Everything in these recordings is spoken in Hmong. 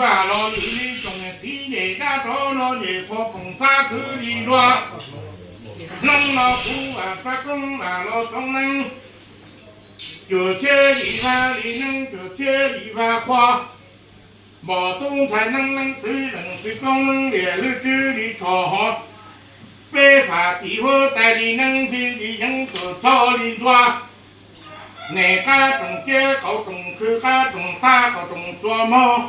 Los lwm li tsoom niam txiv ces dab rov no ces qhov khoom xab khwv li luag. Hnub no kuv vam sab koob vam los txoov neeb, cuam txhiab li vaj li neeb, cuam txhiab li vaj qhua. Npom tub ntxhais neeb, neeb txwv leej txwv koob, leej liam lwj tswb li tsho hov. Peb fam tim huab tais li neeb, ntxhi li yeeb, tuam txhoj li ntua. Nim qab tsoom ciab qauv tsoom khw, qab tsoom tag qauv tsoom txuas mog.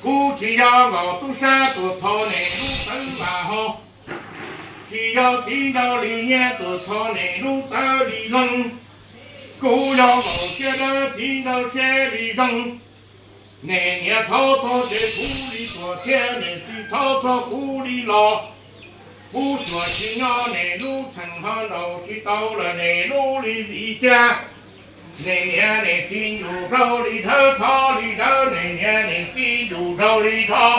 Kuv tsis yog nkaus tub sab tuam thov nim lub tawv vam hos, tsis yog txiv nraug li nyiaj tuam thov nim lub tawv li loog. Kuv yog nkaus siab dawb txiv nraug siab li zoo. Nim niam thov txog ces kuv li tuam thiab, nim txiv thov txog kuv li los. Kuv suam tsis nyob nim lub txheem ho nraus tsis tau lawm nim lub li li tiag. Nim niam nim txiv nyuj raug li dhawv thov li dawb, nim niam nim txiv nyuj raug li dhov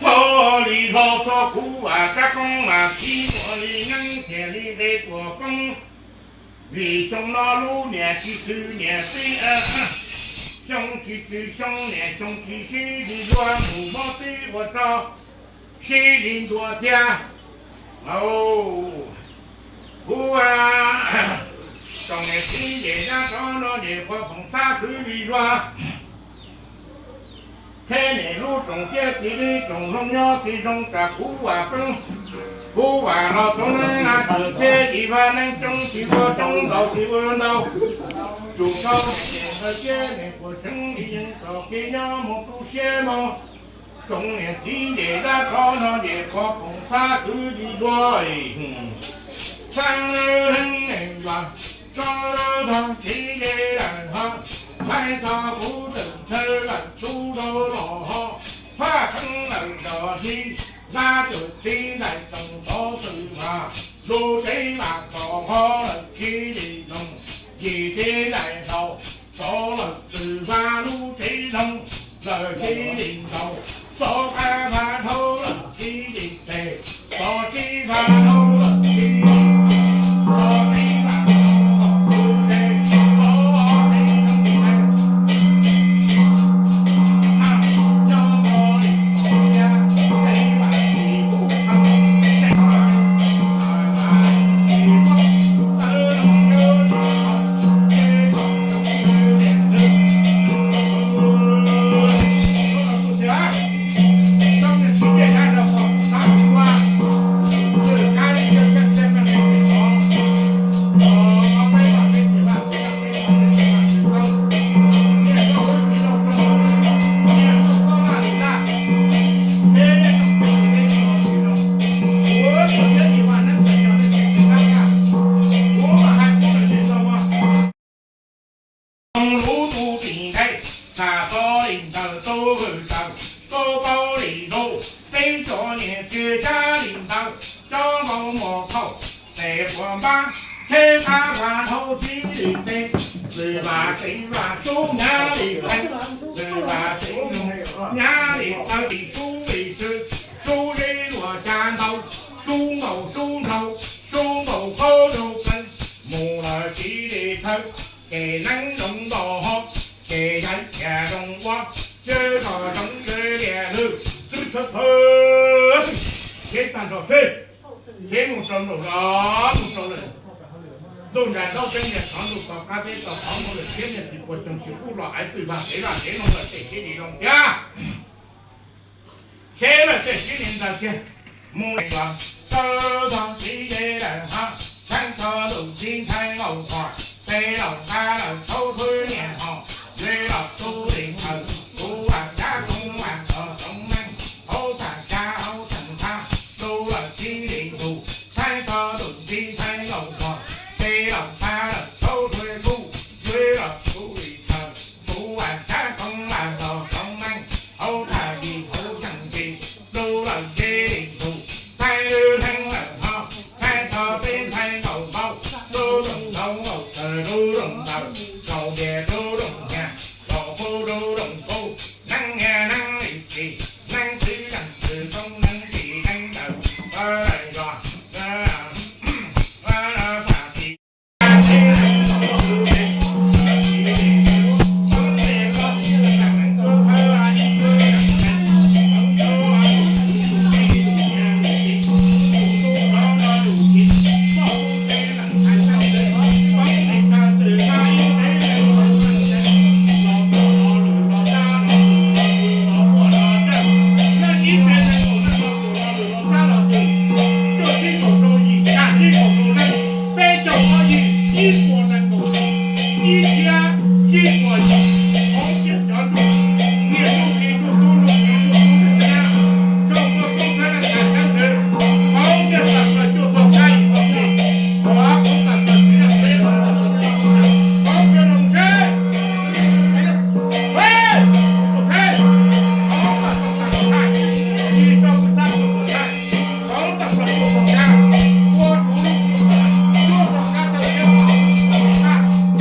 thov li hlo. Txog kuv vam sab koob mas txiv muaj li neeb, thiaj li nqe tuam koob. Vim xyoo no lub niam tsis xwm niam txiv, xyoo tsis xwm xyoo niam, xyoo tsis sib li luag, mus mob txib ua rog sib li ntua thiab. Kuv tsoom niam txiv ces dab rov no ces qhov khoom xab khwv li luag. Thiab nim lub tsoom ciab txiv li tsoom hlob nyob tsis zoo tsam kuv vam poob. Kuv vam los txoov neeb, cuam txhiab li vaj neeb, coob tsis ua coob, ntau tsis ua ntau. Tsum tau nim ntawd thiab nim puas seev li yeej txom kev nyob mus tu siab mog. Tsoom niam txiv ces dab rov no ces qhov khoom xab khwv li luag. Xab leeg vas, tso tog txiv ze lawm hos, thaij tog kuv tawm thawj lawm tub rau los hos, phaj kheeb lawm dog li, nab txwm txiv ntaim toom tov txwm vas, lub tsev vas txo hov lawm txiv li noog, yim txiv ntaim hlau txo lawm txwm vas, lub tsev noog lawm txiv li ntaus, txo qab vas dhau lawm txiv li tes, txo txiv vas dhau lawm txiv li tes, txo txiv vas dhau lawm txiv li tes, txo txiv vas dhau lawm txiv li tes. Lub tub tim nqaij, tham txo li ntawd tub hwm tawm, tub paub li lus, peb cov niam txiv cab li ntawd, cov npau mos thaum tes puas npab, theb qab vas dhau txiv li tes, txwm vas tsev vas sub nyab li qees, txwm vas tsev nyab li qees, sub li sub, sub zeb luag ca ntau, sub nkaus sub nrau, sub nkaus qaub rau qees, mus lawm txiv li thawj, ces neeb zoo nto ho, ces yawg thiaj zoo ua, ces kom zoo li liaj lwj, twb thawj thawj, ces tag nrho seb, ces mus rau nraum los mus rau lawm. Ntuj nram ntaub peb niag qhov ntuj tom qab peb tau qhov mus lawm thiab niag txiv puas xyoo tsis pub los hais txwm vaj tsev vaj tsev noog lawm ces sib li zoo thiab. Seb lawm tej sib li ntawd kiag, mus li los tau tog txiv ze lawm hos, txheeb txog tus txiv ntxhais laus txog, peb laus nqa lawm thaub thwb niam hos, ze los tub li thawm, kuv vam cab koob vam los txoov neeb, hauv tham cab hauv tham thab, tu lawm txiv li tus, txheeb txog tus txiv ntxhais laus txog, peb laus nqa lawm thaub thwb kuj, ze los tub li thawm, kuv vam cab koob vam los txoov neeb, hauv tham yim hauv tham yim, tu lawm txiv li tus, txheeb lwj leeb lawm hos, txheeb txog txiv ntxhais laus npaum, tu lawm thaub laus taws, tu lawm ntawd thaum Tsib puas, hauv kiag cov ntsuj, niag ntsuj plig ntsuj tub ntsuj kiv ntsuj tub ntsuj nyab, rau koj tub thab leej tag sab ntxwv, hauv kiag tag plaws cuaj txog kab ib txog plig, hauv tag plaws txiv neej teb, hauv kiag loos tsheb, hauv tag plaws tag plaws thaij, tsis tau kuv txhab kuv txhab, hauv tag plaws cuaj txog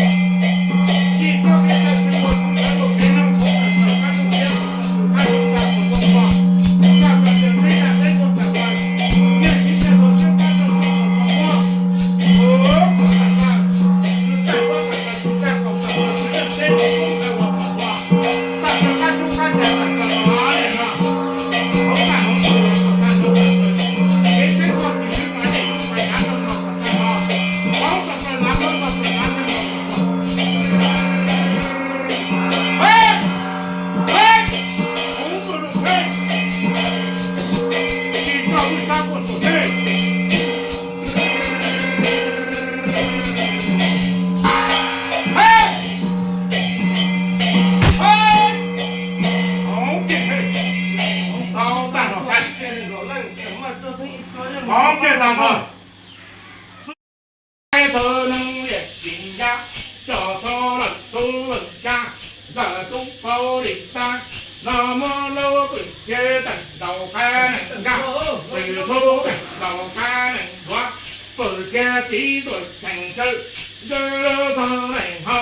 kab, ua rau lub cuaj txog kab tawg liab hauv tag plaws tag. Hauv tag nrho, hauv tag nrho. Txhua neeg liam tsis ncaj, coj txhob lawm tub lawm cab, ntxawm tub paub li tab, no muab lub pwm ciab teem ntaus qab nees nkag, pwm tub teem ntaus qab nees duav, pwm ciab txiv tuam cheem tsawv, ntawd txog nees ho,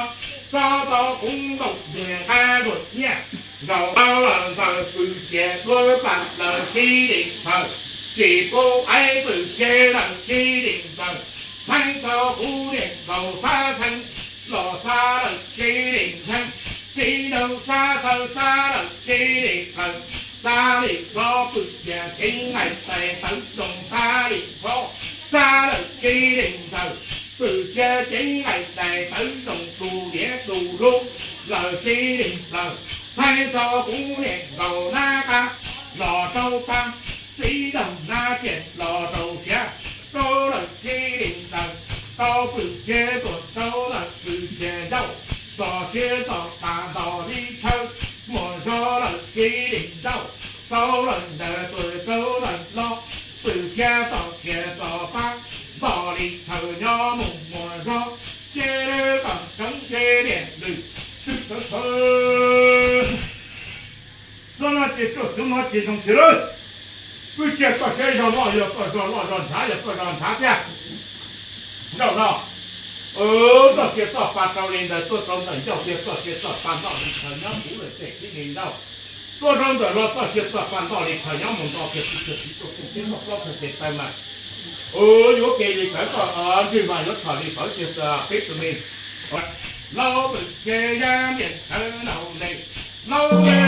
txhob tau kub nkaus ntiag nqab ntuag nyiaj, ntaus tau lawm ntxawm pwm ciab duav pam lawm tsis li ntxawm, tsis pub aib pwm ciab lawm tsis li ntxawm, theej txog kuv niam ntaus xab theej los xab lawm tsis li ntheej, txiv nraug xab xaw xab lawm tsis li qawm, xab li hlob pwm ciab ceev laim tais tawv zoo xab li hlob, xab lawm tsis li ntxawm, pwm ciab ceev laim tais tawv zoo du liav du lub lawm tsis li plaws, theej txog kuv niam ntaus nab qab los rau tag, txiv nraug nab ciam los rau siav, rau lawm tsis li ntxawm, tau pwm ciab tuam rau lawm pwm ciab ncauj, txog siav txog tas nto li chaw, muaj zog lawm tsis li ncauj, tau lawm ntawd tuam rau lawm los, pwm ciab txog kiag txog pab, nto li chaw nyob mus muaj zog, cia li kom tsoov cia li lwm, txhawv txhawv. Txoj no ces ruaj txwv mov tsis zoo tiag lawm. Pwm ciab txoj siav zog loj yog txoj zog loj zog ntshav yog txoj zog ntshav thiab. Ncauj no, txoj sia txoj pa rau li ntawd tuaj rau ntawm ncauj kiag txoj sia txoj pa nto li chaw nyob mus lawm tsis li ncauj. Tuaj rau ntawm los txoj sia txoj pa nto li chaw nyob mus nto kiag pwm ciab txiv tuaj pwm ciab noj plaub txhais tes taw mas, yuav ke li tawv txoj nrig mas yuav txhom li tawv kiag peb tus me. Laub pwm ciab yab niam tawv laus le, laub le